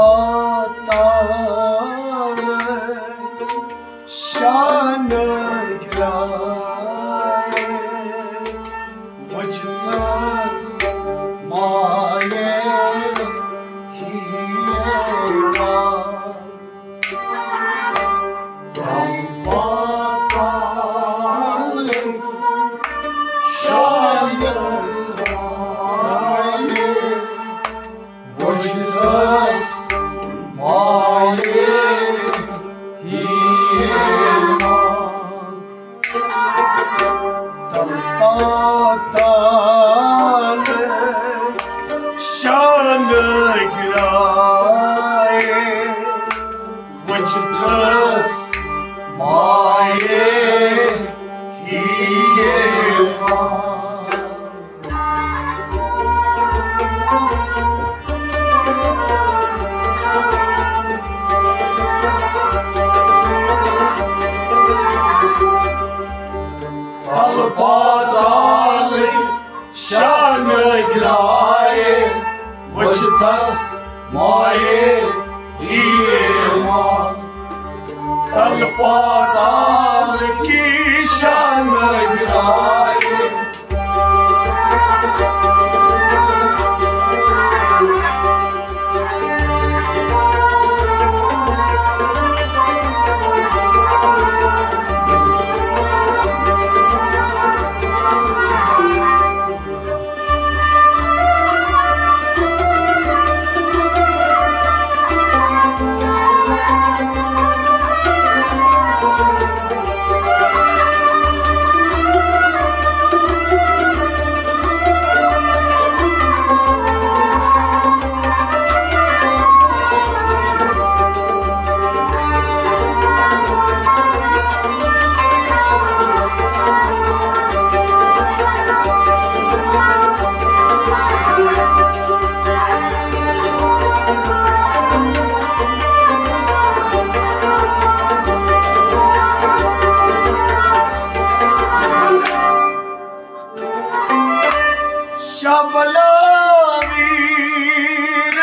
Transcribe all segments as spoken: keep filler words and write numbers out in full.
پاتال شانہٕ گرٛایہِ وُچھتس مایہِ ہیوا۔ تل پاتال شانہٕ گرٛایہِ وُچھتس مایہِ ہیوا۔ تل پاتال شانہٕ گرٛایہِ وُچھتس مایہِ ہیوا۔ تل پاتالٕکۍ شانہٕ گرٛایہِ وُچھتس مایہِ ہیوا۔ تل پاتالٕکۍ شانہٕ گرٛایہِ۔ شاہ بلا ویر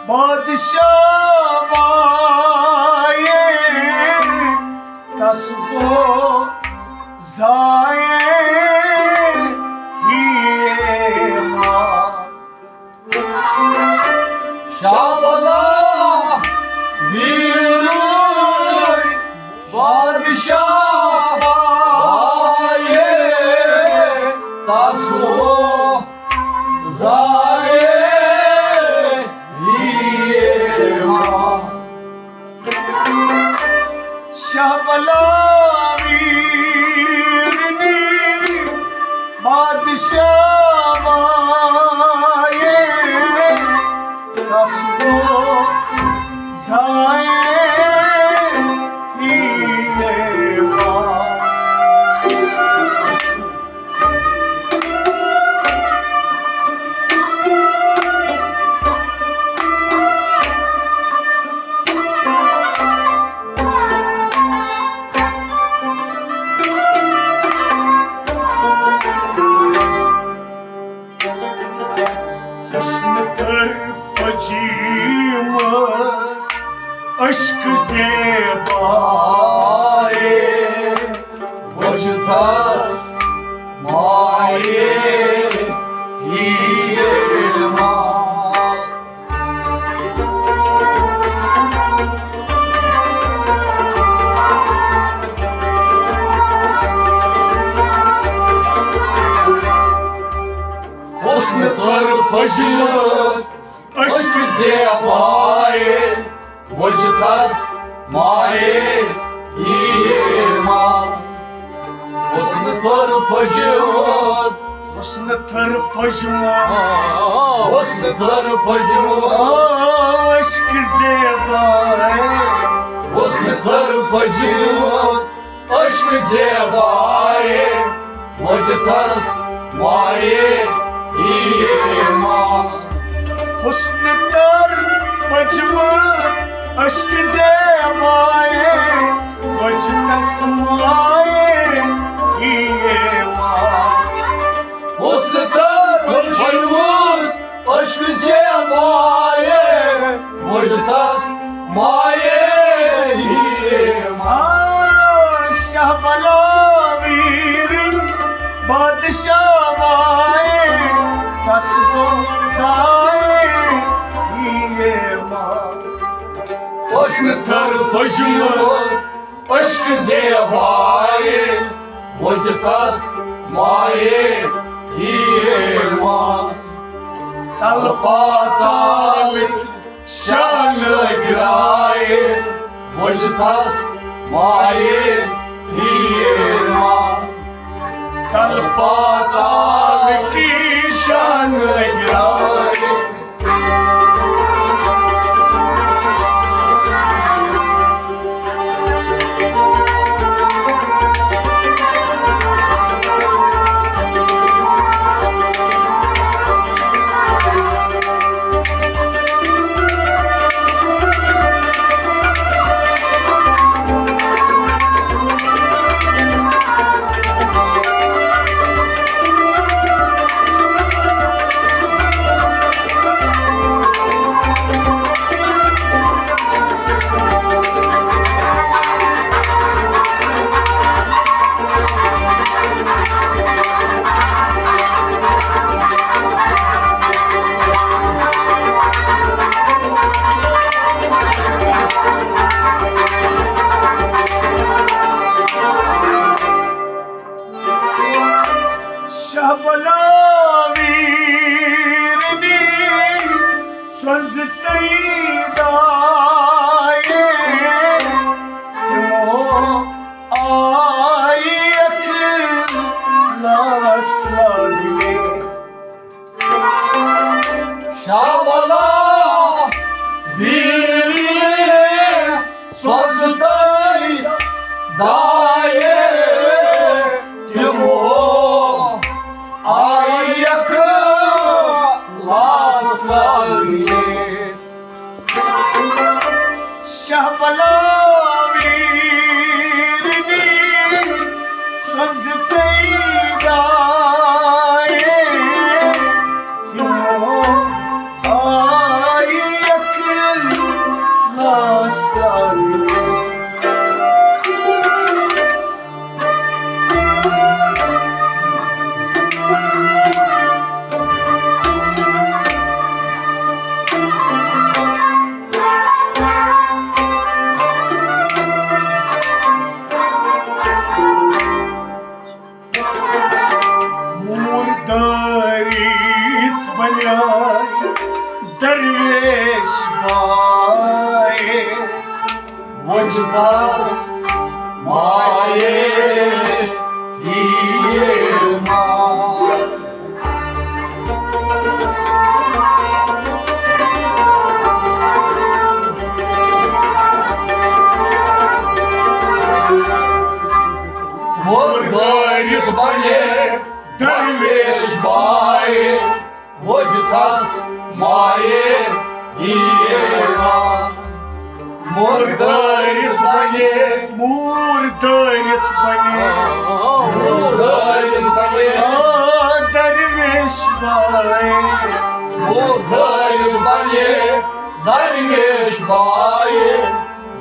بادشاہ مایہِ تس گوٚو ضایع ہیوا۔ شاہ بلا ویرُن بادشاہ آیے تسو زائے ہیے ماں۔ شاہ بلا ویرنی بادشاہ مایے تسو زائے ہیے ماں۔ حسن تر فجیمس عشق زیبائے وجدس مایے ہیے ماں۔ حسن تر فجیمس عشق زیبائے وجدس مایے ہیے ماں۔ حسن تر فجیمس، حسن تر فجیمس، حسن تر فجیمس عشق زیبائے، حسن تر فجیمس عشق زیبائے وجدس مایے ہیے ماں۔ حسن تر فجیمس عشق زیبائے وجدس مایے ہیے ماں۔ حسن تر فجیمس عشق زیبائے تس مایے ہیے ما۔ آ، شاہ بلا ویرن بادشاہ مایے، تس گو زائے ہیے ما۔ اوس مےٚ تھر پھٔجمٕژ عشق زیبایے، وجتس مایے ہیے ما۔ تل پاتالٕکۍ شانہٕ گرایے، وجتس مایے ہیے ما۔ تل پاتالٕکۍ شانہٕ گرایے۔ شاہ بلا ویرنی سوزتئی دایے، تمو آئی اخلاص لاگے۔ شاہ بلا ویرنی سوزتئی دایے، تمو آئی اخلاص لاگے۔ شاہ بلا ویرنی سوزتئی دایے، تمو آئی اخلاص لاگے۔ موٗر دٲرِتھ بنیٛاے درویش بایے، وجدس مایے ہیے ما۔ موٗر دٲرِتھ بنیٛاے درویش بایے، وجدس مایے ہیے ما۔ موٗر دٲرِتھ بنیٛاے، موٗر دٲرِتھ بنیٛاے، موٗر دٲرِتھ بنیٛاے، آ، درویش بایے۔ موٗر دٲرِتھ بنیٛاے درویش بایے،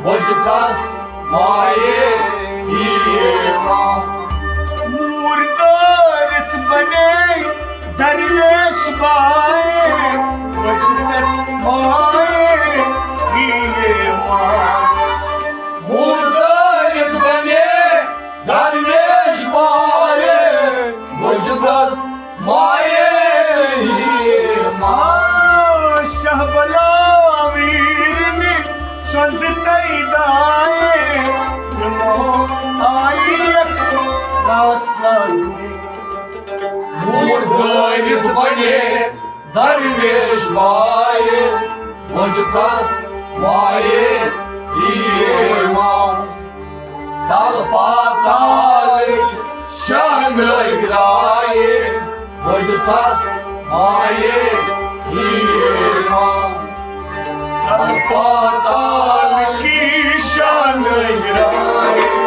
وجدس مایے ہیے ما۔ موٗر دٲرِتھ بنیٛاے درویش بایے، وجدس مایے ہیے ما۔ موٗر دٲرِتھ بنیٛاے درویش بایے، وجدس مایے ہیے ما۔ آ، شاہ بلا ویرنی سوزتئی دایے، تمو آئی اخلاص لاگے۔ موٗر دٲرِتھ بنیٛاے درویش بایے، وجدس مایے ہیے ما۔ تل پاتالٕکۍ شانہٕ گرایے، وجدس مایے ہیے ما۔ تل پاتالٕکۍ شانہٕ گرایے۔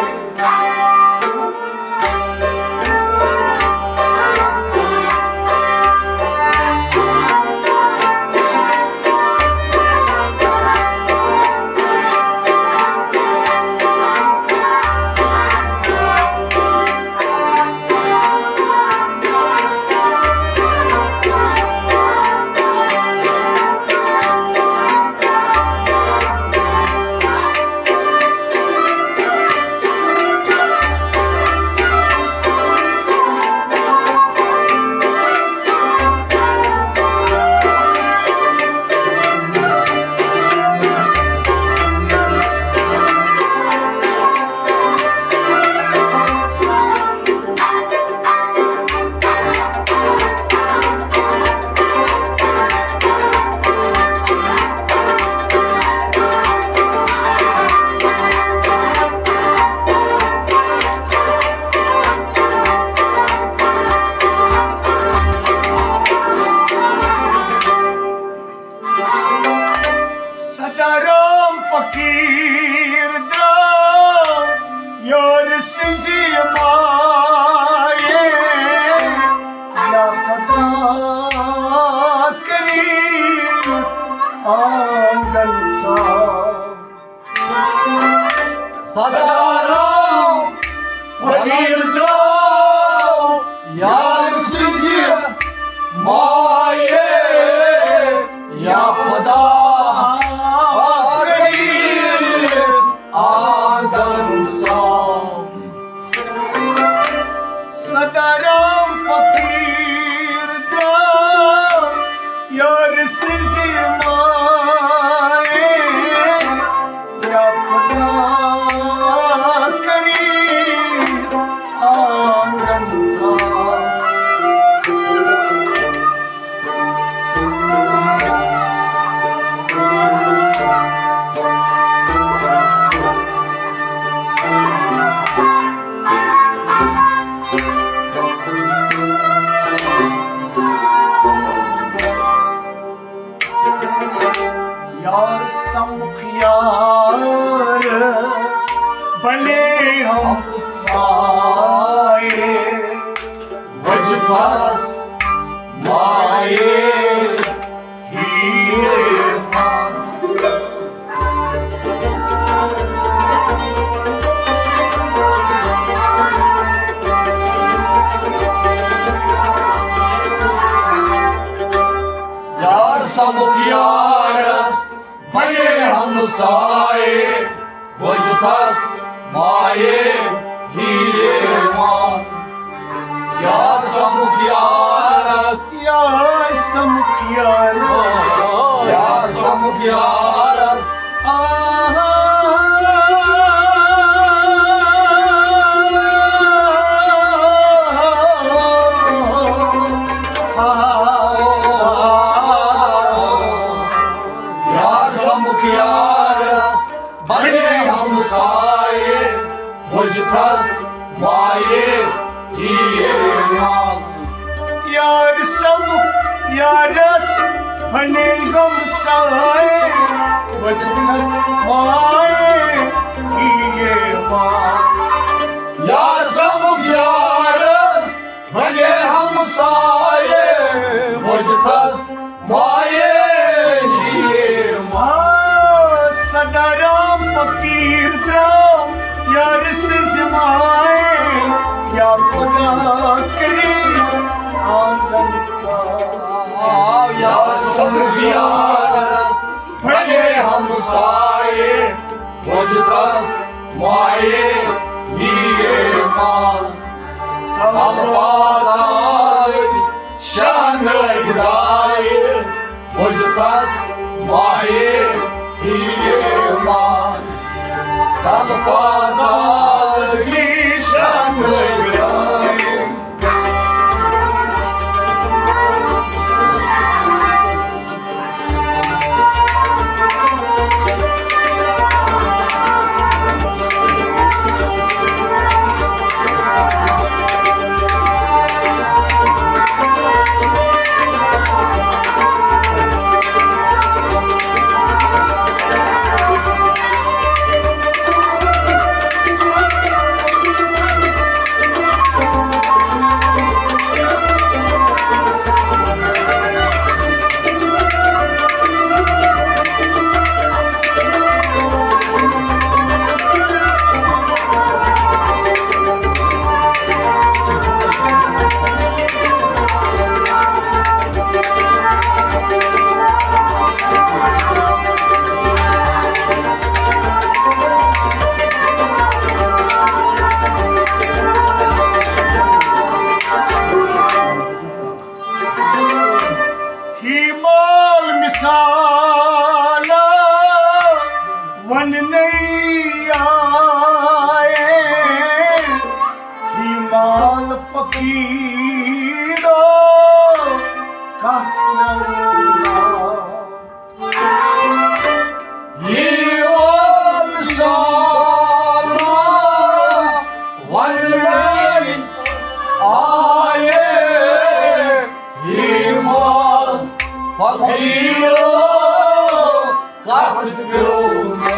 درام فقیر درام یار سٕنٛزِ مایہِ، یا خدا کٔرِتھ آنگن صاف۔ سدارام فقیر درٛاو یار سٕنٛزِ مایہِ، یا خدا کٔرِتھ آنگن صاف۔ سدارام فقیر درٛاو یار سٕنٛزِ مایہِ، یا خدا کٔرِتھ آنگن صاف۔ یار سمکھ یارس بنے ہمسائے، وجدس مایے ہیرے۔ یار سمکھ یارس بنے ہمسائے، وجدس مایے ہیرے مان۔ یا سمکھ یارس، یا سمکھ یارس، یا سمکھ یارس۔ آہا۔ یا سمکھ یارس بنے ہمسائے، وجدس مایے ہیرے مان۔ یار سمکھ یارس بنے ہمسائے، وجدس مایے ہیرے مان۔ یار سمکھ یارس بنے ہمسائے، وجدس مایے ہیرے مان۔ سدارام فقیر درٛاو یار سٕنٛزِ مایہِ، یا خدا کٔرِتھ آنگن صاف۔ یا سمکھ یارس بنے ہمسائے، وجدس مایے ہیرے مان۔ تلپاتار شاہ نٲگۍ درٛاے، وجدس مایے ہیرے مان۔ تلپاتار شاہ نٲگۍ درٛاے۔ ہی مال مثال وننے آئے، ہی مال فقیر کتھ۔ یہِ اوس سارا وننَے آیے، یہِ ما فقیٖرو کتھ پیوٚو نا۔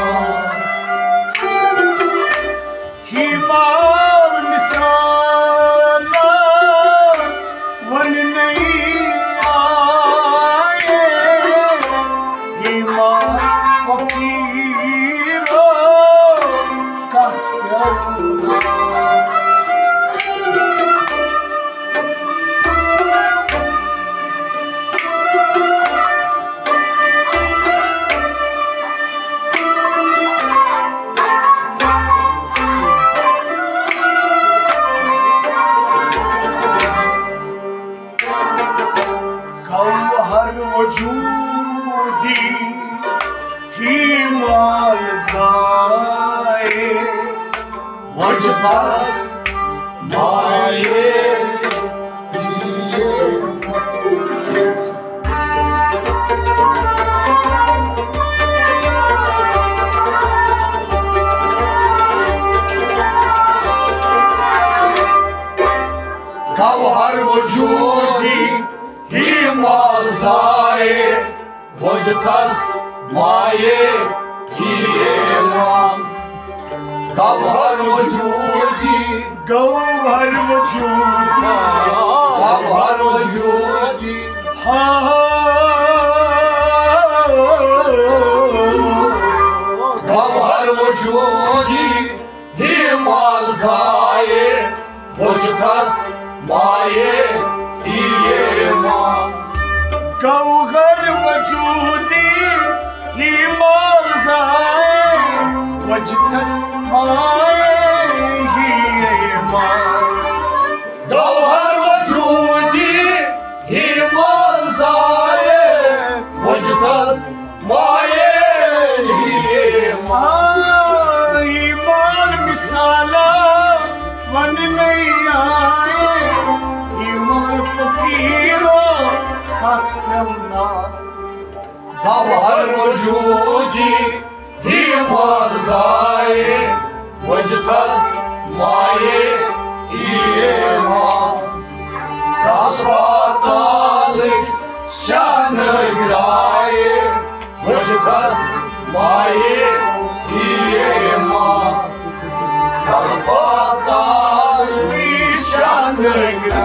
ہی مال مثالا وننَے آیے، ہی مال فقیرو کتھ پیوٚو نا۔ گوہر وجودی ہی مال زائے، وجدس مایے۔ گوہر وجودی ہی مال زائے، وجدس مایے ہی ایمان۔ گوہر وجودی، گوہر وجودی، گوہر وجودی۔ ہاں۔ گوہر وجودی ہی مال زائے، وجدس مایے ہی ایمان۔ گوہر وجودی ہی مال زائے، وجدس مایے ہی ایمان۔ گوہر وجودی ہی مال زائے، وجدس مایے ہی ایمان۔ ایمان مثالا وننَے آیے، ایمان فقیرو کتھ پیوٚو نا۔ گوہر وجودی ہی مال زائے، وجدس مایے ہی ایمان۔ تل پاتالٕکۍ شاہ نٲگۍ راے، وجدس مایے ہی ایمان۔ تل پاتالٕکۍ شاہ نٲگۍ راے۔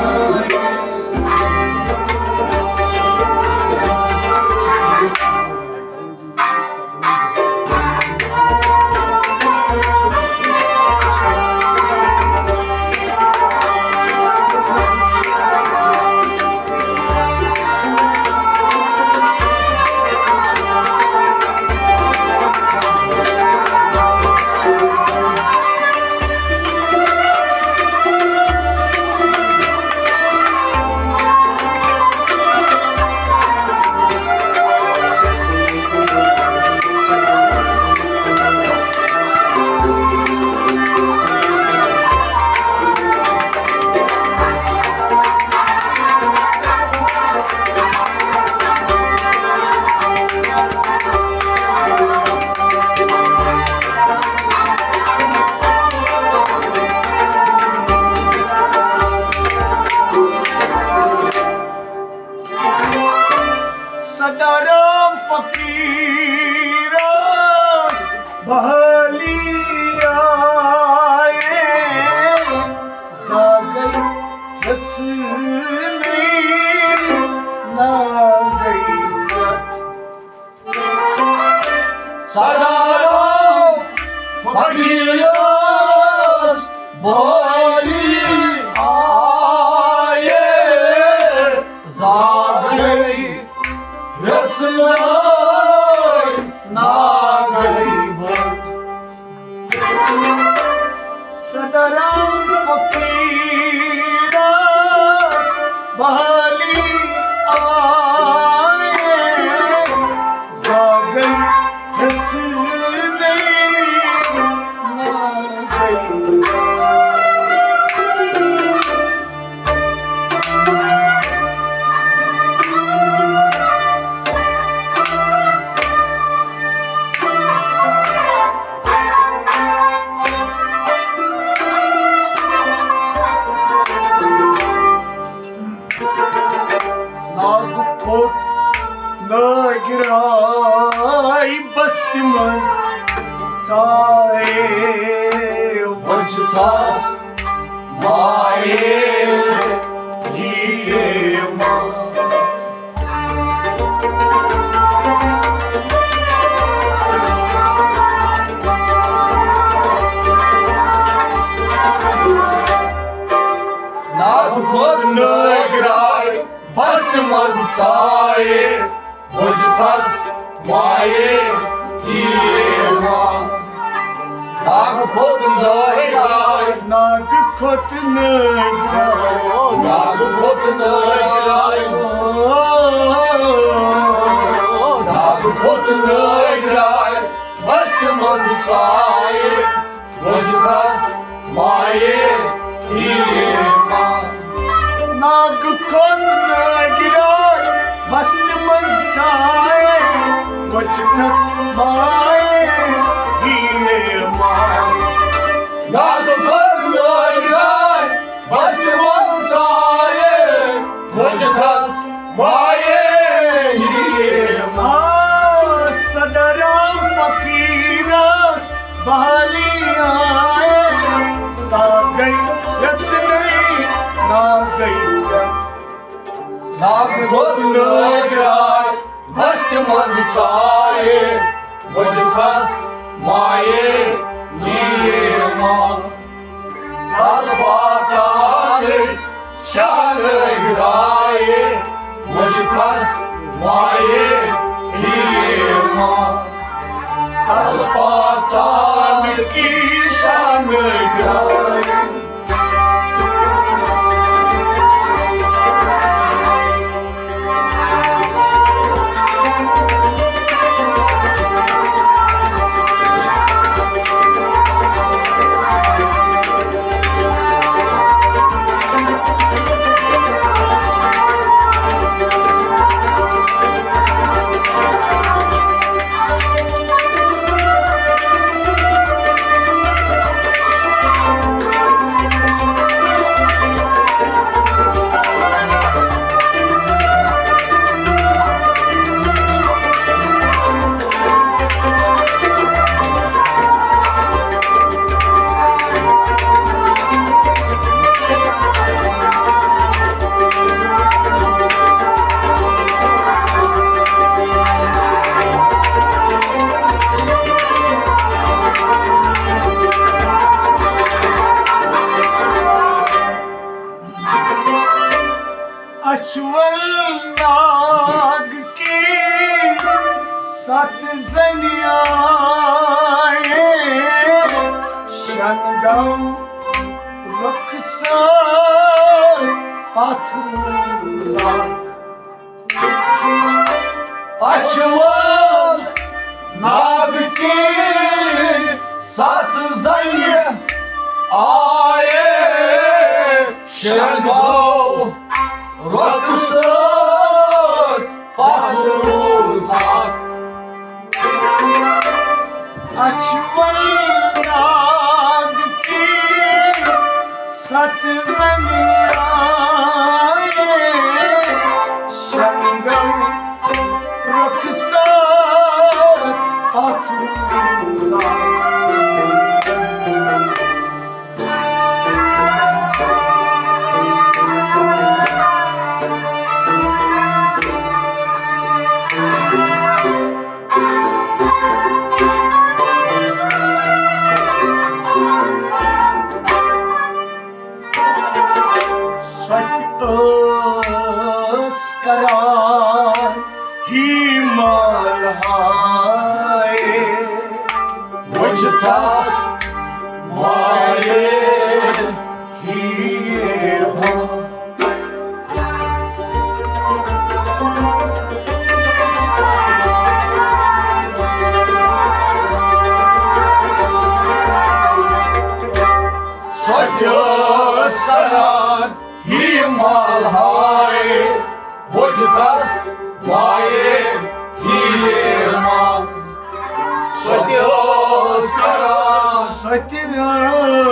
سدارام فقیرس بحالی آیے، زاگے یژھنٕے ناگے پٮ۪ٹھ۔ سدارام فقیرس بحالی آیے، زاگے یژھنٕے ناگے پٮ۪ٹھ۔ سدارام فقیرس بحالی آیے، زاگے یژھنٕے ناگے پٮ۪ٹھ۔ ناگہٕ کھوٚت نٲگۍ راے بستہِ منٛز ژایے وۄنۍ چھُ تس مایے یِوان۔ ناگہٕ کھۄتہٕ نٲگۍ راے بستہِ منٛز ژایے وۄنۍ چھُ تس مایے یِوان۔ ناگہٕ کھۄتہٕ نٲگۍ راے۔ ناگہٕ کھۄتہٕ نٲگۍ راے۔ ناگہٕ کھۄتہٕ نٲگۍ راے۔ ناگہٕ کھۄتہٕ نٲگۍ راے۔ بستہِ منٛز ژایے وۄنۍ چھُ تس مایے یِوان۔ ناگہٕ کھۄتہٕ نٲگۍ راے بستہِ منٛز ژایے وۄنۍ چھُ تس مایے یِوان۔ ناگہٕ کھۄتہٕ نٲگۍ راے بستہِ منٛز ژایے وۄنۍ چھُ تس مایے یِوان۔ آ، صدر فقیرس بحالی آیے، سا گٔے یژھ گٔے، نا گٔے۔ ناگہٕ کھۄتہٕ نٲگۍ راے بستہِ منٛز ژایے وۄنۍ چھُ تس مایے یِوان۔ تلہٕ پاتالٕکۍ شانہٕ گرایے وۄنۍ چھُ تس مایے یِوان۔ تلہٕ پاتالٕکۍ شانہٕ گرایے۔ اچھول ناگ کی ست زنیائے شنگو رخسار پتھ روزاک۔ اچھول ناگ کی ست زنہِ آیے شنگو رخسار پتھ روزاک۔ اچھول ناگ کی ست زنہِ آیے شنگو رخسار پتھ روزاک۔ سۄ تہِ ٲس کران ہی مال ہاے، وٕچھ تس مایے ہی مال۔ سۄ تہِ ٲس کران ہی مال ہاے، وٕچھ تس مایے ہی مال۔ سۄ تہِ ٲس کران۔ سۄ تہِ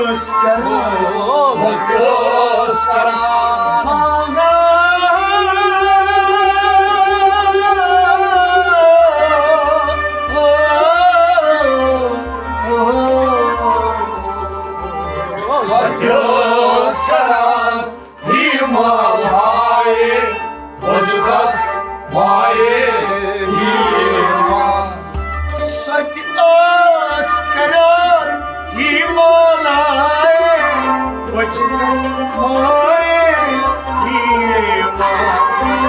ٲس کران۔ سۄ تہِ ٲس کران۔ اتہِ ٲس کران ہی مولایے، وجدس مایے ہی مولایے۔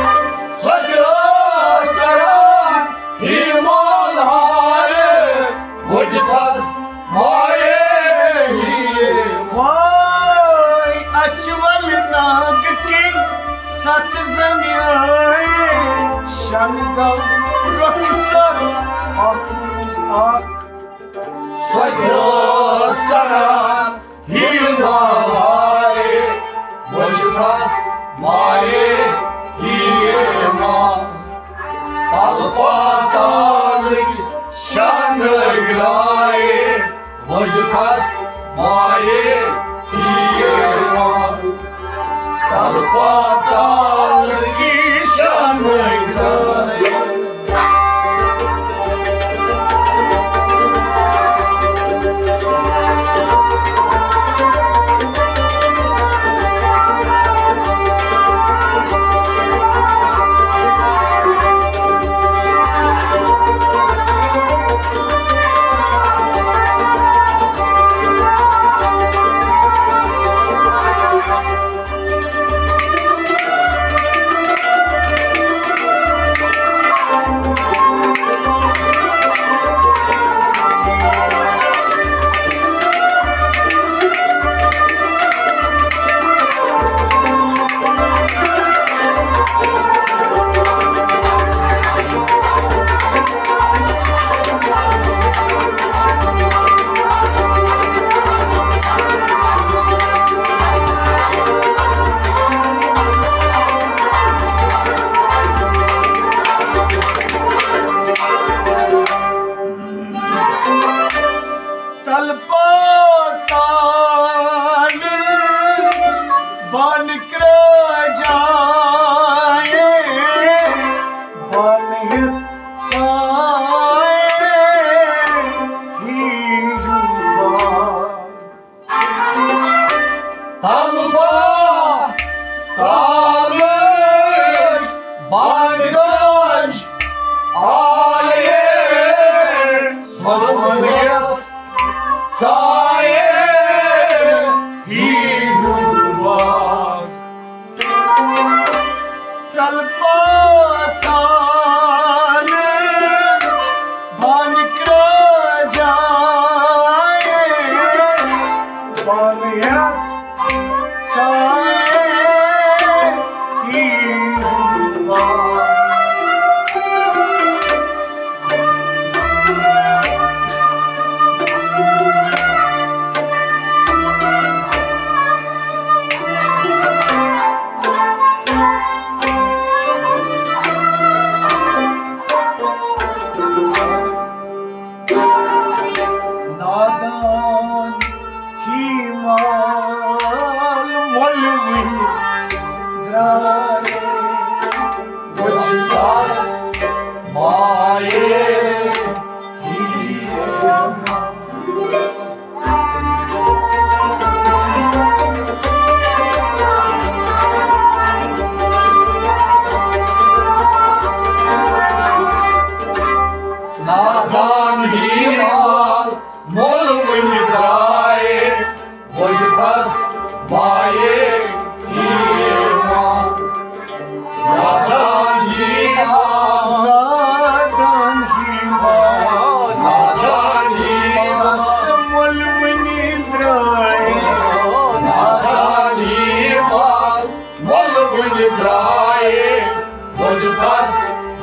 سۄ تہِ ٲس کران ہی مولایے، وجدس مایے ہی مولایے۔ اچھول ناگ کِنۍ ستھ زنہِ آیہِ، شن گو رۄخصر اتھ منٛز اکھ۔ سۄ تہِ ٲس کران ہی مولایے، وجدس مایے ہی مولایے۔ تلہٕ پاتالٕکۍ شانہٕ گرایے، وجدس مایے ہی مولایے۔ تلہٕ پاتالٕکۍ شانہٕ گرایے۔ تلہٕ پاتالٕچ بانہٕ کرٛاجایے، بانہٕ ہٮ۪تھ ژایے ہی ہیوٗ باغ۔ تلہٕ پاتالٕچ بانہٕ کرٛاج آیے، سۄ بانہٕ ہٮ۪تھ ژایے ہی ہیوٗ باغ۔ تلہٕ پاتالٕچ بانہٕ کرٛاجایے، بانہٕ ہٮ۪تھ ژایے ہی ہیوٗ باغ۔ نادان ہی مال مۄلوٕنۍ درٛاے، وجدس مایے ہی مال۔ نادان ہی مال مۄلوٕنۍ درٛاے، وجدس مایے ہی مال۔ نادان ہی مال، نادان ہی مال، نادان ہی مال۔ مۄلوٕنۍ درٛاے، نادان ہی مال، مۄلوٕنۍ درٛاے، وجدس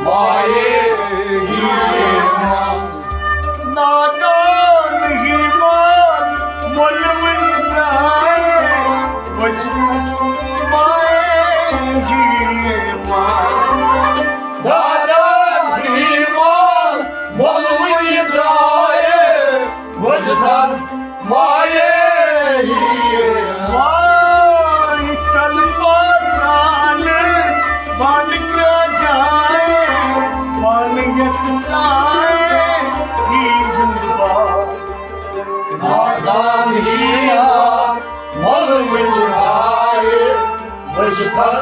مایے ہی مال۔ نادان ہی مال، مۄلوٕنۍ درٛاے، وجدس مایے ہی مال۔ نادان ہی مال، مۄلوٕنۍ درٛاے، وجدس مایے ہی مال۔ تلہٕ پاتالٕچ بانہٕ کرٛاجایے، بانہٕ ہٮ۪تھ ژایے ہی ہیوٗ باغ۔ نادان ہی مال، مۄلوٕنۍ درٛاے، وجدس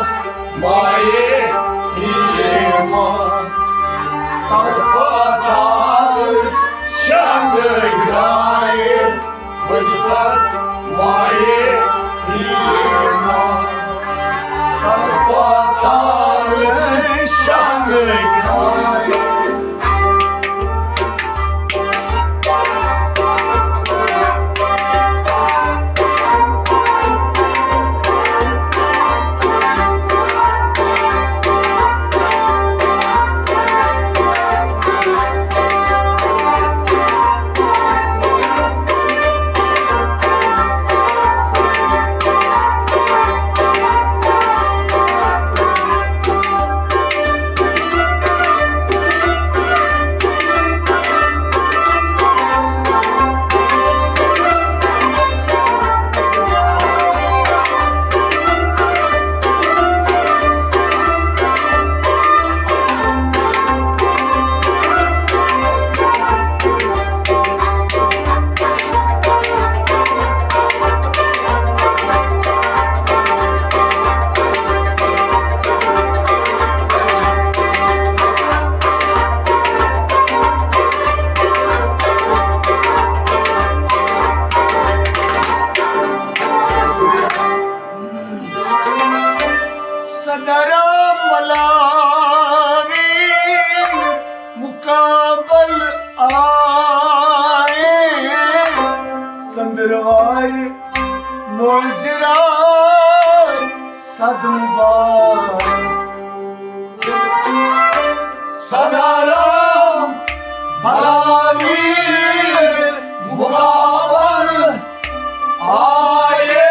مقابل آیے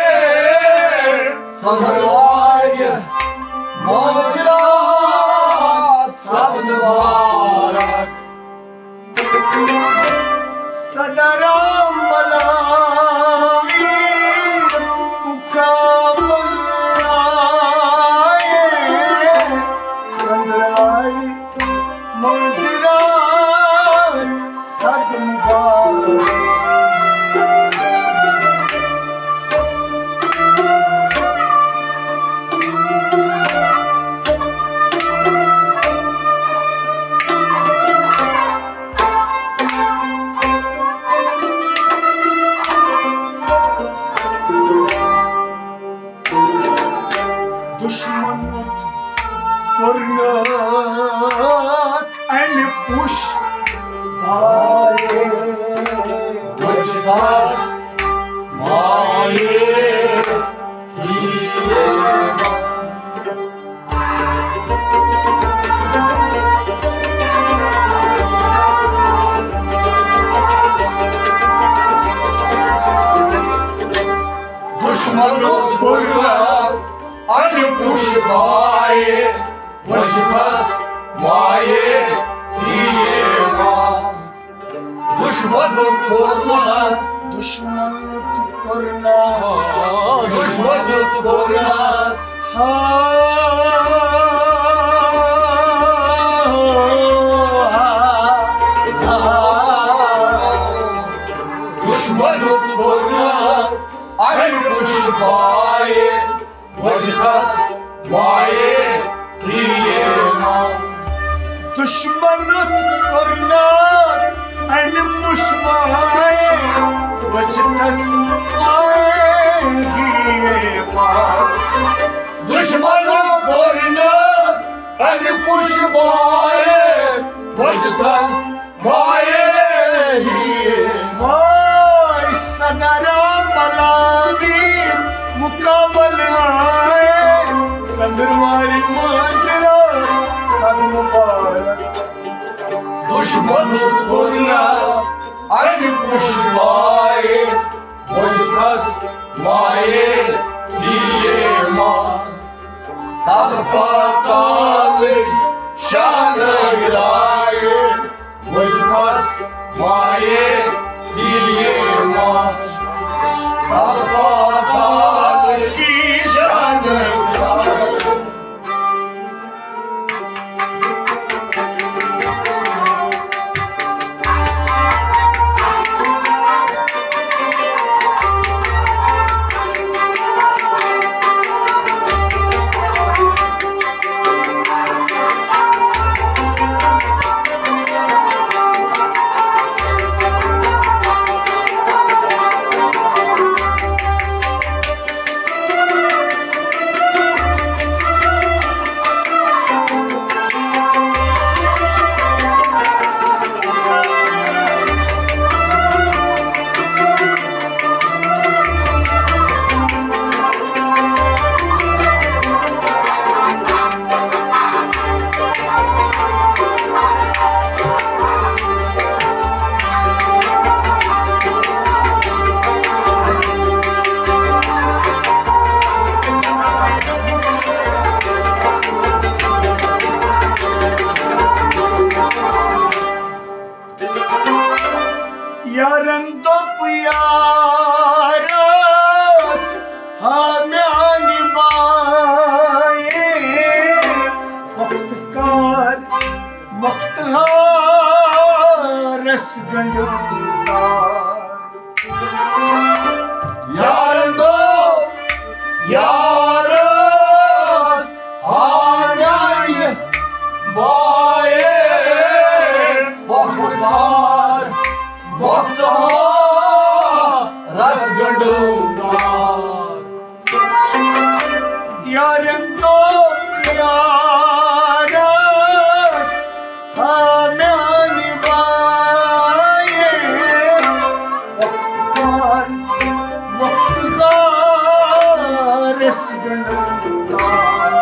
ژٔنٛدروارِ مٲنٛزِ راتھ سب مبارک۔ صدر ملامین مقابل آیے ژٔنٛدروارِ مٲنٛزِ راتھ سب مبارک۔ دُشمنُت کوٚرنَکھ اَمہِ پُش بایہِ وجہس مایہِ۔ دُشمنُت کوٚرنَکھ اَمہِ پُش بایہِ وجہس مایہِ۔ دُشمنُت کوٚرنَس۔ دُشمنُت کوٚرنَس۔ دُشمنُت کوٚرنَس۔ ہا۔ دُشمنُت کوٚرنَس۔ اَمہِ پُش بایہِ وجہس مایہِ۔ دُشمنُت کوٚرنَس اَمہِ پُش بایہِ وجہس مایہِ۔ دُشمنُت کوٚرنَس اَمہِ پُش بایہِ وجہس مایہِ۔ مایہِ صدر ملامین مقابل آیے ژٔنٛدروارِ مٲنٛزِ راتھ سب مبارک۔ دُشمنُت کوٚرنَس اَمہِ پُش بایہِ وجہس مایہِ۔ تَلہٕ پاتالٕکۍ شانہٕ درٛایہِ وجہس مایہِ۔ تَلہٕ پاتالٕکۍ شانہٕ درٛایہِ۔ یارن دوٚپ یارس، ہا میانہِ بایہِ، وقت کر مختارس گنڈو تار۔ یارن دوٚپ یارس، ہا میانہِ بایہِ، وقت کر مختارس گنڈو تار۔ یارن دوٚپ یارس، ہا میانہِ بایہِ، وقت کر مختارس گنڈو تار۔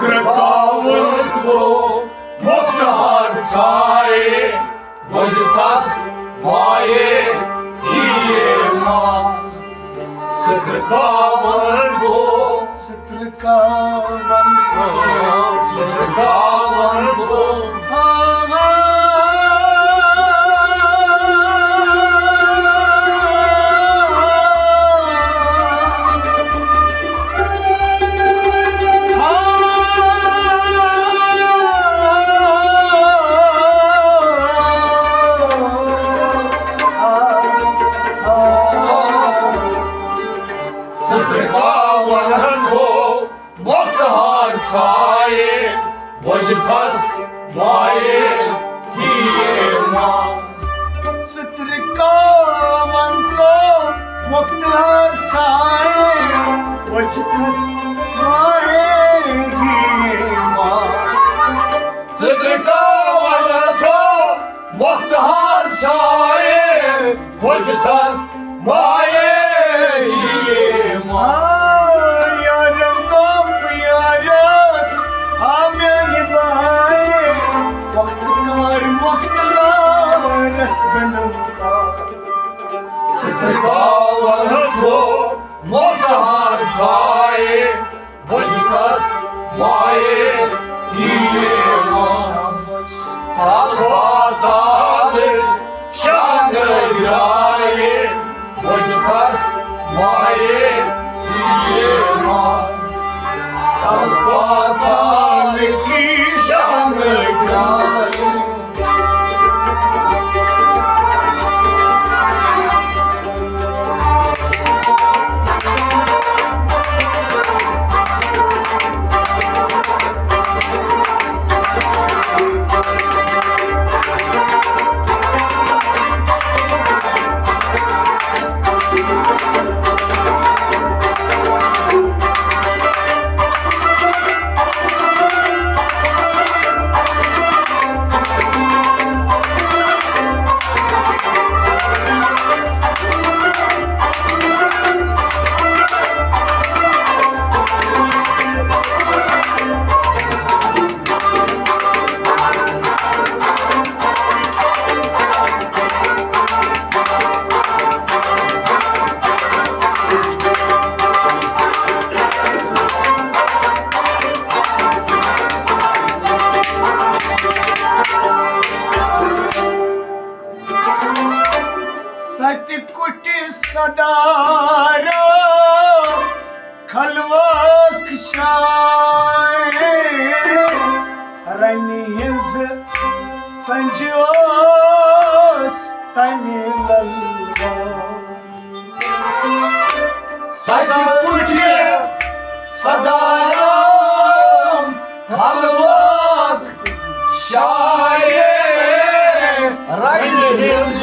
رکاوُن تھوٚو مۄختہار ژھایہِ، وۄنۍ تس مایہِ ییٖما۔ سترکاوُن تھوٚو، سترکاوُن تھوٚو، سترکاوُن تھوٚو۔ سترکاوُن تھوٚو مۄختہار ژھایہِ، وۄنۍ تس مایہِ ییٖما۔ سترکاوُن تھوٚو مۄختہار ژھایہِ، وۄنۍ تس مایہِ ییٖما۔ سترکاوُن تھوٚو مۄختہار ژھایہِ، وۄنۍ تس مایہِ ییٖما۔ یارن دوٚپ یارس، آ میانہِ بایہِ، وقت کر مۄختہارس گنٛڈٕ کار۔ سترکاوُن تھوٚو مۄختہار ژھایہِ، وۄنۍ تس مایہِ ییٖما۔ تل پاتال شانگہٕ درٛایہِ، وۄنۍ تس مایہِ ییٖما۔ تل پاتال کی شانگہٕ درٛایہِ۔ ستہِ کُٹھِ سدارا خلوک شاعر، رنہِ ہٕنٛز سنجہِ اوس تمہِ للو۔ ستہِ کُٹھِ سدارا خلوک شاعر، رنہِ ہٕنٛز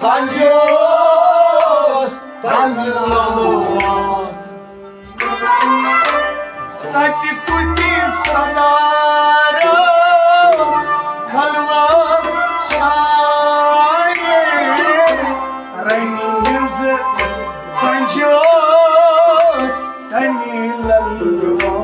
سنجہِ اوس تمہِ للو۔ ستہِ کُٹھِ سدارا خلوت شاعر، رنہِ ہٕنٛز سنجہِ اوس تمہِ للو۔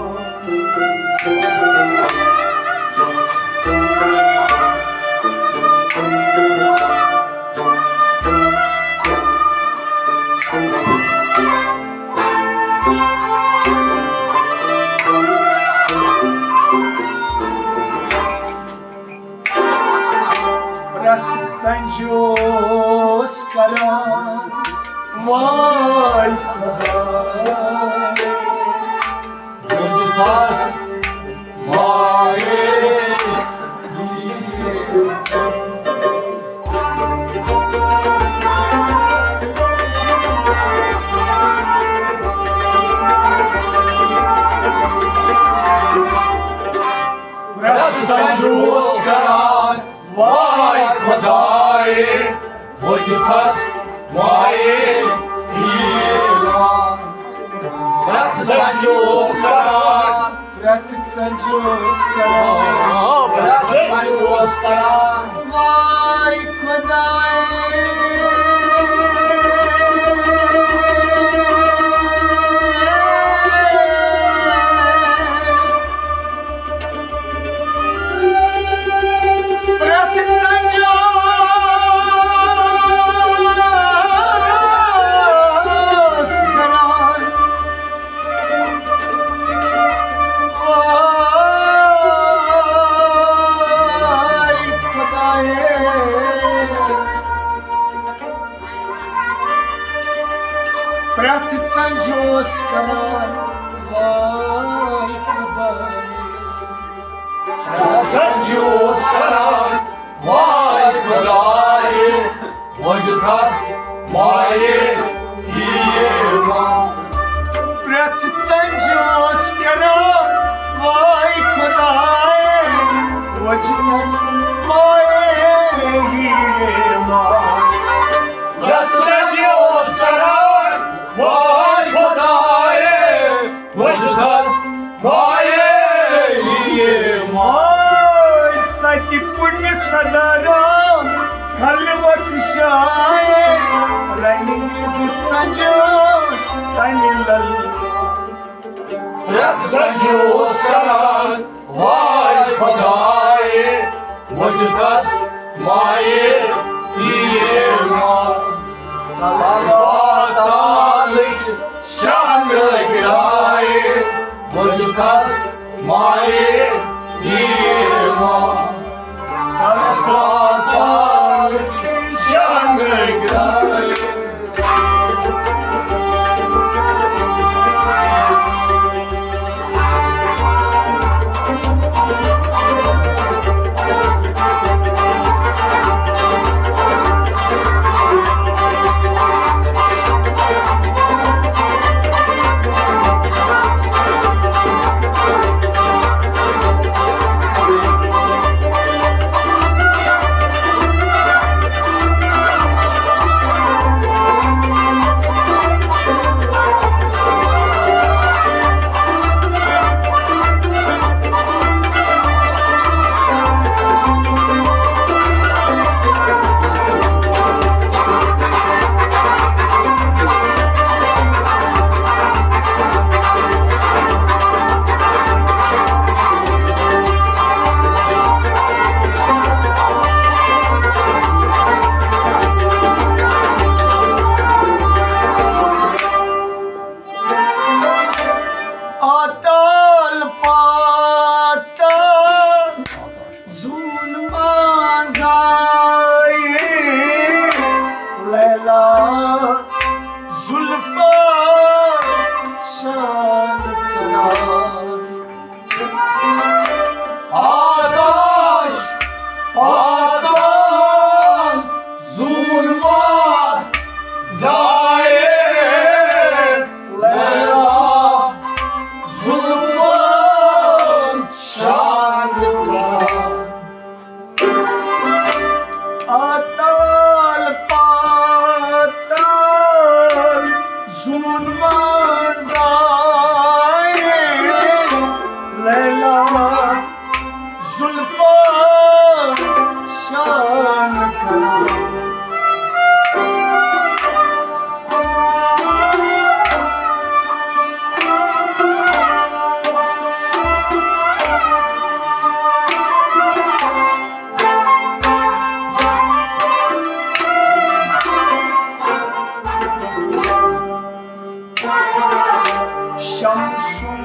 پرٛٮ۪تھ سنجہِ اوس کران واے خۄداے۔ بُدھس مایے۔ پرٛٮ۪تھ سنجہِ اوس کران واے خۄداے، بُدھس مایے ییٖما۔ پرٛٮ۪تھ سنجہِ اوس کران، پرٛٮ۪تھ سنجہِ اوس کران، پرٛٮ۪تھ سنجہِ اوس کران واے خۄداے۔ سنجوس کران، واے خدایے۔ سنجوس کران، واے خدایے، وجدس مایے ییما۔ پرٛٮ۪تھ ژنجہِ اوس کران، واے خدایے، وجدس مایے ییما۔ پرٛٮ۪تھ ژنجہِ اوس کران، واے خدایے، وجدس مایے ییما۔ واے ستہِ پُٹہِ سدارام، خلوک شایے، رنہِ وِزِ ژنجہِ اوس تنہِ لل۔ پرٛٮ۪تھ ژنجہِ اوس کران، واے خدایے، وجدس مایے ییما۔ تلوا تالٕکۍ شانٛگہٕ گرایے، وجدس مایے ییما۔ تلوا تالٕکۍ شانٛگہٕ گرایے۔ آتال پاتال زوٗن منٛز آیے لیلا زُلفا شان کران۔ آتش پاتال زوٗن منٛز آیے لیلا زُلفن شانٛد کران۔ آتال پاتال زوٗن منٛز آیے لیلا زُلفن شان کران۔ شمسُن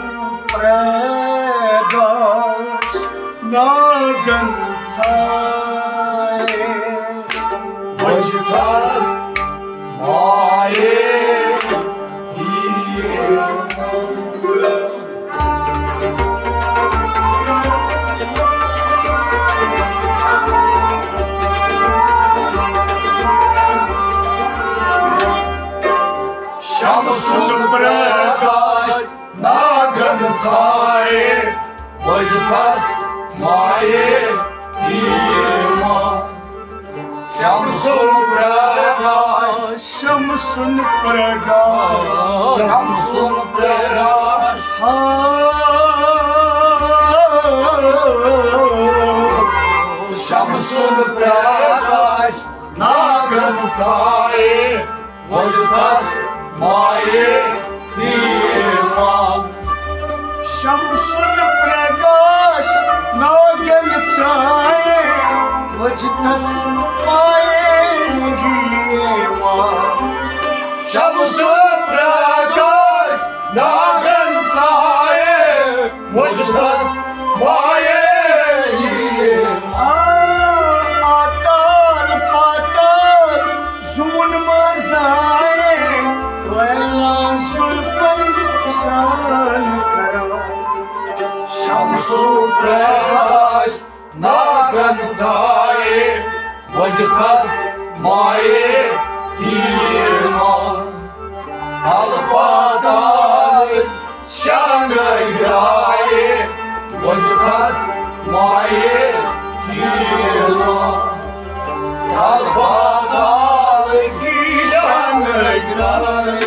پرٛکاش ناگن ژھایہِ وجدس مایہِ۔ شمسُن پرٛکاش ناگن ژھایہِ وجدس مایہِ ییما۔ شمسُن پرٛکاش، شمسُن پرٛکاش، شمسُن پرٛکاش۔ ہا۔ شمسُن پرٛکاش ناگن ژھایہِ وجدس مایہِ ییما۔ شمسُن پرٛکاش ناگن ژھایہِ وجدس مایہِ ییما۔ شمسُن پرٛکاش ناگن ژھایہِ وجدس مایہِ ییما۔ آ، آتال پاتال زوٗن منٛز آیے لیلا وجدس مایہِ تیٖر ما، الپاتال شنگ گرایہِ، وجدس مایہِ تیٖر ما، الپاتال شنگ گرایہِ۔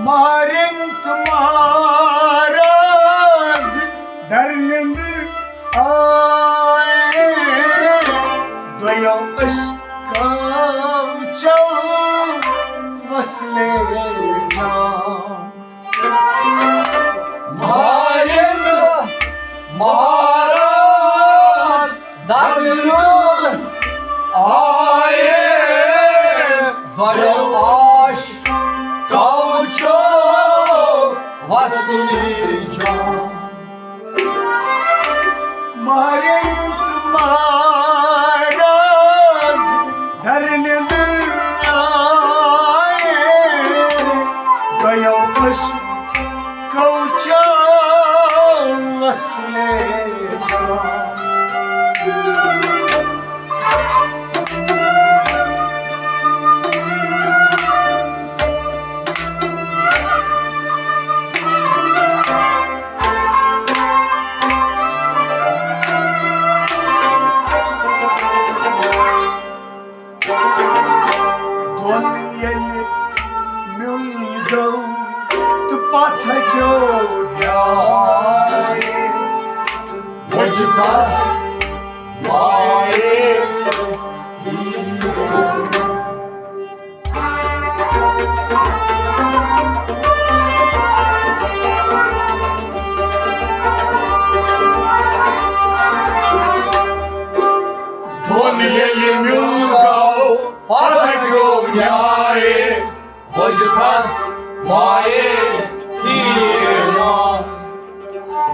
مارن تہٕ مہراز درنمبر آئے، دویو أسۍ کاوچو وصلے جان۔ مارن تہٕ مہراز درنمبر آئے، دویو أسۍ کاوچو وصلے جان۔ مارن تہٕ مہراز درنمبر آئے، دویو أسۍ کاوچو وصلے جان۔ دۄن ییٚلہِ میُل گوٚو تہٕ پتھ ہٹیو نیاے، وجدس مایہِ تیٖر۔ دۄن ییٚلہِ میُل گوٚو، پتھ ہٹیو نیاے، وجدس مایہِ تیٖر ما۔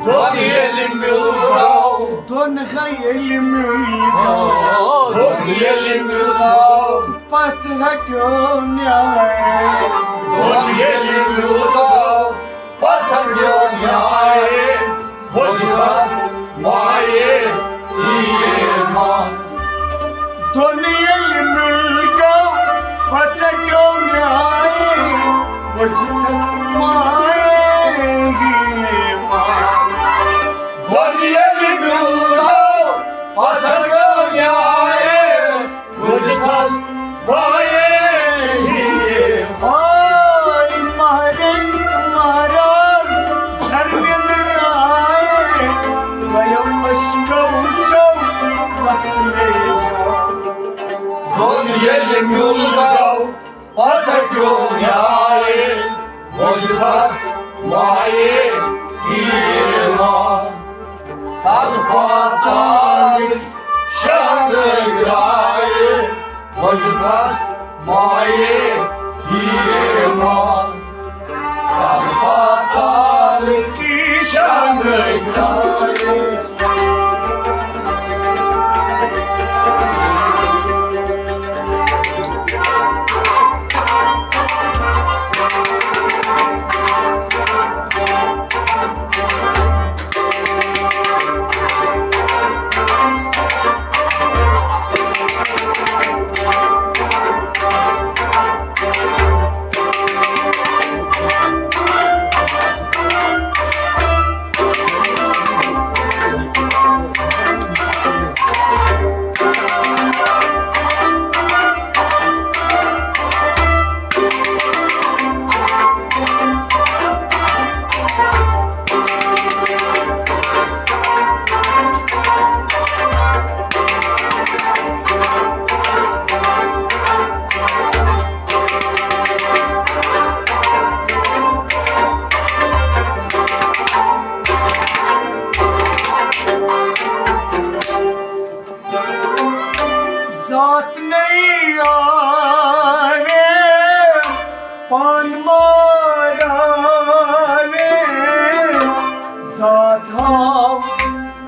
دۄن ییٚلہِ میُل گوٚو، دۄن ییٚلہِ میُل گوٚو، دۄن ییٚلہِ میُل گوٚو، پتھ ہٹیو نیاے۔ دۄن ییٚلہِ میُل گوٚو، پتھ ہٹیو نیاے، وجدس مایہِ تیٖر ما۔ دۄن ییٚلہِ میُل گوٚو، پتھ ہٹیو نیاے، وجدس مایہِ تیٖر ما۔ دۄن ییٚلہِ میُل گوٚو، پتھ ہٹیو نیاے، وجدس مایہِ تیٖر ما۔ آے مہرن تہٕ مہراز درمِندر آے، دویو أسۍ کاوچو وصلے جان۔ دۄن ییٚلہِ میُل گوٚو، پتھ ہٹیو نیاے، وجدس مایہِ تیٖر ما۔ تل پاتال شنگ گرایہِ، وجدس مایہِ تیٖر ما۔ تل پاتال شنگ گرایہِ۔ تھاو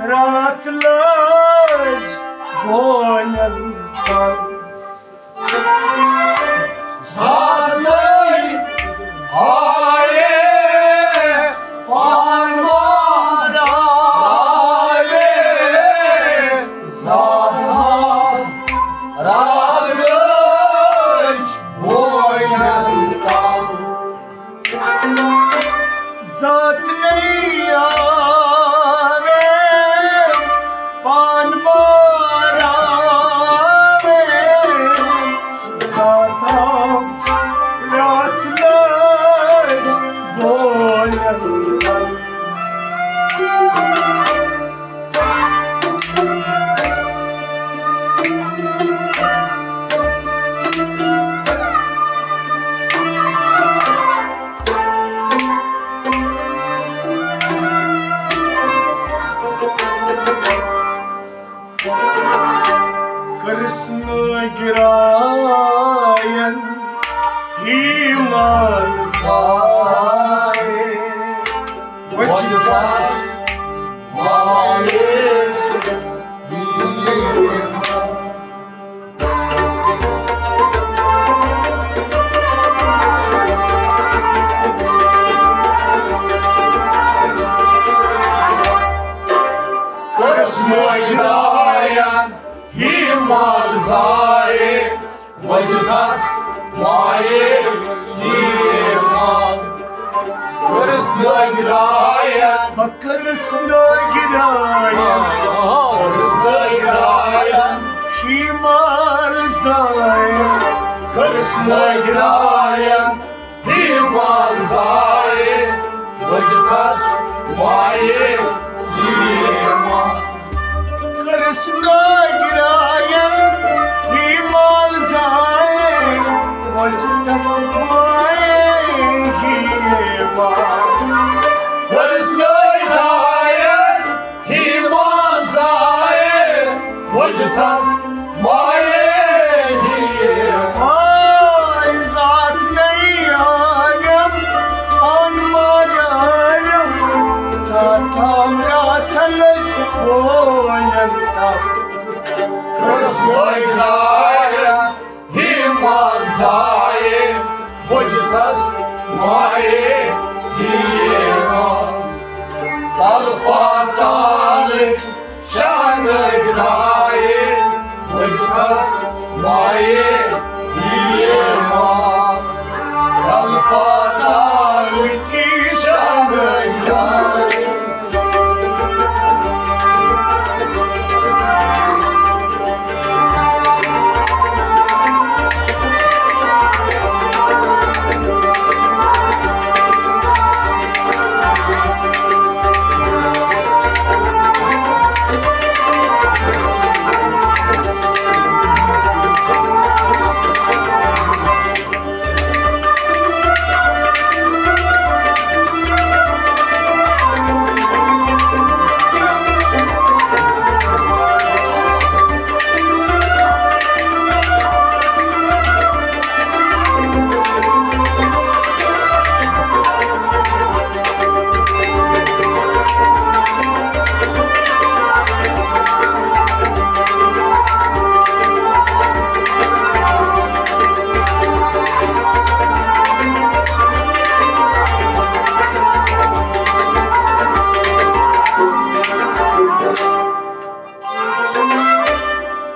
راتھ لٲج بونٮ۪ن تل۔ زاتھ لٲج آیے پان مارا آیے۔ زاتھ راتھ لٲج بونٮ۪ن تل۔ زاتنٕے آوے پان ماراوے، زاتھا راتھ لٲج بونٮ۪ن تل۔ کٔرٕس نٲگراین ہی منٛز آیے۔ وۄنۍ چھِ بس مایے۔ کٔرٕس نٲگراین ہی منٛز آیے۔ وجدس مایے ہی منٛز۔ کٔرٕس نٲگراین۔ کٔرٕس نٲگراین۔ کٔرٕس نٲگراین۔ ہی منٛز آیے۔ کٔرٕس نٲگراین۔ ہی منٛز آیے۔ وجدس مایے ہی منٛز۔ کٔرٕس نٲگراین ہی منٛز آیے۔ وجدس مایے ہی منٛز۔ کٔرٕس نٲگراین ہی منٛز آیے۔ وجدس مایے ہی۔ آے زاتنٕے آیم، پان مارایم، زاتھا راتھ لٔج بونٮ۪ن تل۔ کٔرٕس نٲگراین ہی منٛز آیے۔ وجدس مایے ہی منٛز۔ تل پاتالٕکۍ شاہ نٲگراین۔ وجدس مایے ہی منٛز۔ تل پاتالٕکۍ شاہ نٲگراین۔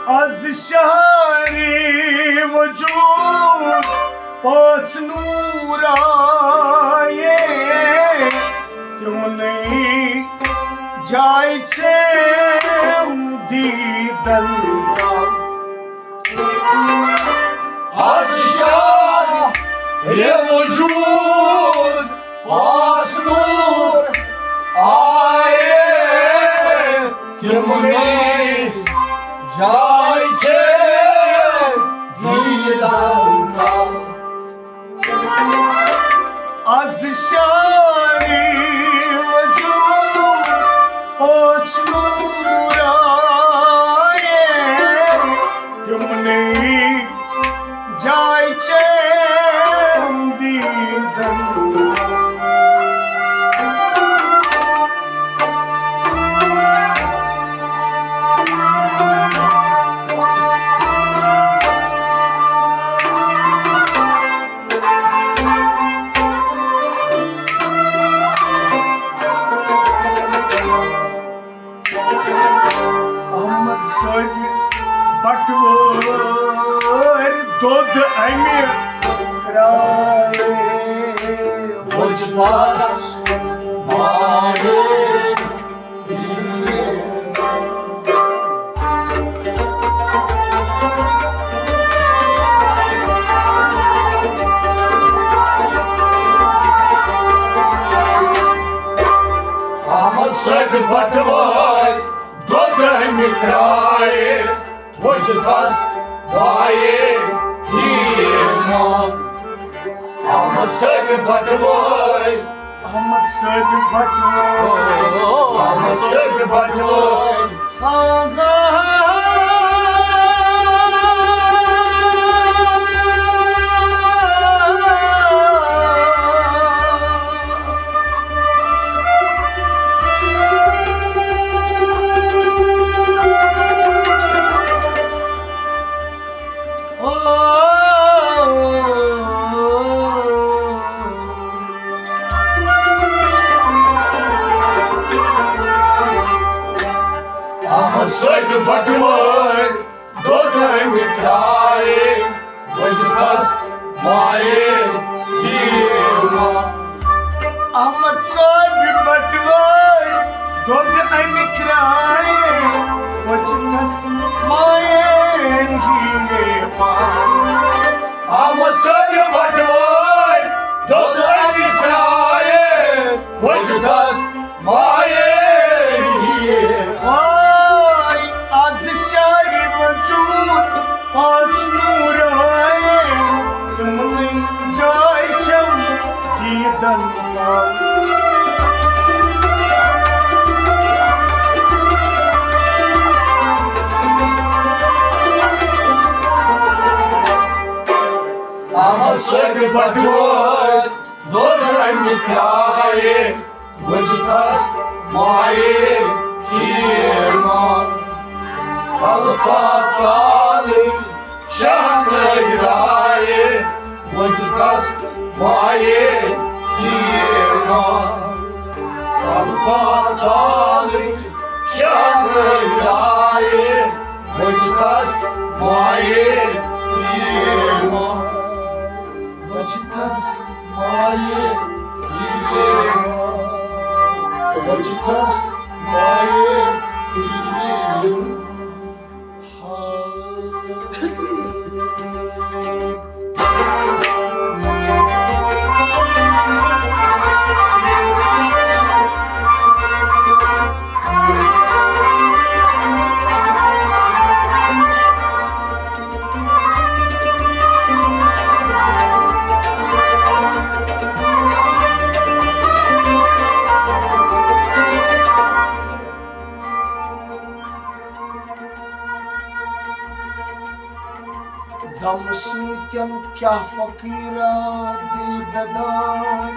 از شہری وجود پانٛژھ نور آیے، تِمنٕے جایہِ چھِم دیٖدن تل۔ از شہری وجود پانٛژھ نور آیے، تِمنٕے جایہِ چھِم دیٖدن تل۔ از شہری وجود پانٛژھ نور آیے، تِمنٕے جایہِ چھِم دیٖدن۔ احمد صٲبۍ بٹوٲرۍ دۄد امہِ کرٛایہِ وۄزجہِ تس مایہِ۔ احمد صٲبۍ بٹوٲرۍ دۄد امہِ کرٛایہِ وۄزجہِ تس مایہِ۔ احمد صٲبۍ بٹوٲرۍ۔ احمد صٲبۍ بٹوٲرۍ۔ احمد صٲبۍ بٹوٲرۍ۔ احمد صٲبۍ بٹوٲرۍ دۄد امہِ کرٛایہِ وۄزجہِ تس مایہِ۔ احمد صٲبۍ بٹوٲرۍ دۄد امہِ کرٛایہِ وۄزجہِ تس مایہِ۔ احمد صٲبۍ بٹوٲرۍ دۄد امہِ کرٛایہِ وۄزجہِ تس مایہِ۔ واے، از شہرِ منٛز چون پانٛژھ نوٗر آیے، تِمنٕے جاے چھم دیٖدن۔ احمد صٲبۍ بٹوٲرۍ دۄد امہِ کرٛایہِ وۄزجہِ تس مایہِ۔ الفا تالٕے شہنٲوۍ رایہِ وۄزجہِ تس مایہِ۔ الفا تالٕے شہنٲوۍ رایہِ وۄزجہِ تس مایہِ۔ وۄزجہِ تس مایہِ۔ وۄزجہِ تس مایہِ۔ دمہٕ سۭتٮ۪ن کیٛاہ فقیرا دِل بیدار۔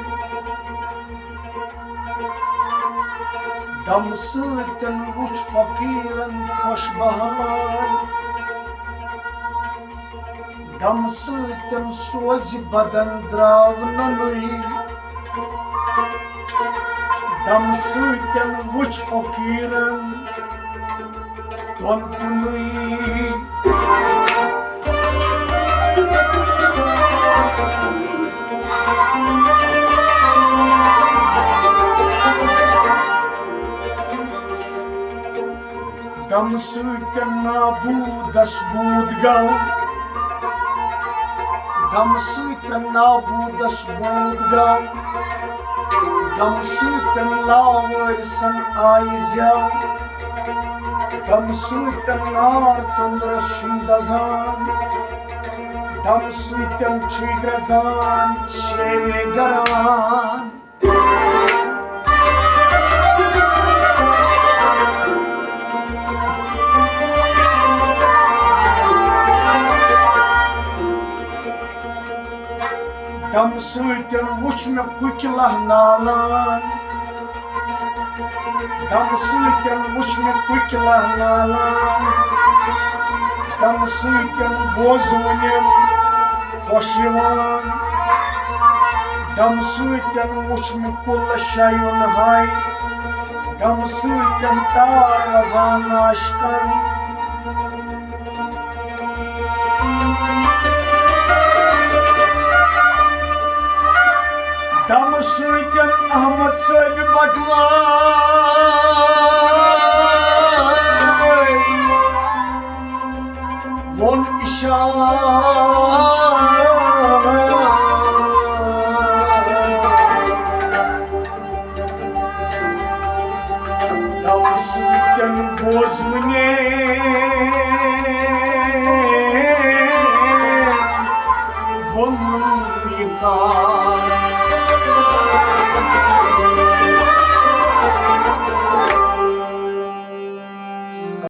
دمہٕ سۭتٮ۪ن وُچھ فقیرن خۄش بہار۔ دمہٕ سۭتٮ۪ن سوزِ بدن درٛاو ننُے۔ دمہٕ سۭتٮ۪ن وُچھ فقیرن دۄن کُنُے۔ دمہٕ سۭتۍ نابودس بود گو۔ دمہٕ سۭتۍ نابودس بود گو۔ دمہٕ سۭتۍ لاوٲرِسن آیہِ زٮ۪و۔ دمہٕ سۭتۍ نار توٚنٛدرس چھُم دزان۔ دمہٕ سۭتۍ چھُے گرٛزان شیرِ گران۔ دمہٕ سۭتۍ وُچھ مےٚ کُکہِ لہہ نالان۔ دمہٕ سۭتۍ وُچھ مےٚ کُکہِ لہہ نالان۔ دمہٕ سۭتۍ بوزوٗنِم خۄش یِوان۔ دمہٕ سۭتۍ وُچھ مےٚ کُلہٕ شیُن ہاے۔ غمہٕ سۭتۍ تار وزان عاشقن۔ دمہٕ سۭتۍ احمد صٲبِ بٹوٲرۍ ووٚن اشارٕ۔ دمہٕ سۭتۍ بوزوُنی ووٚنُن یہِ کتھ۔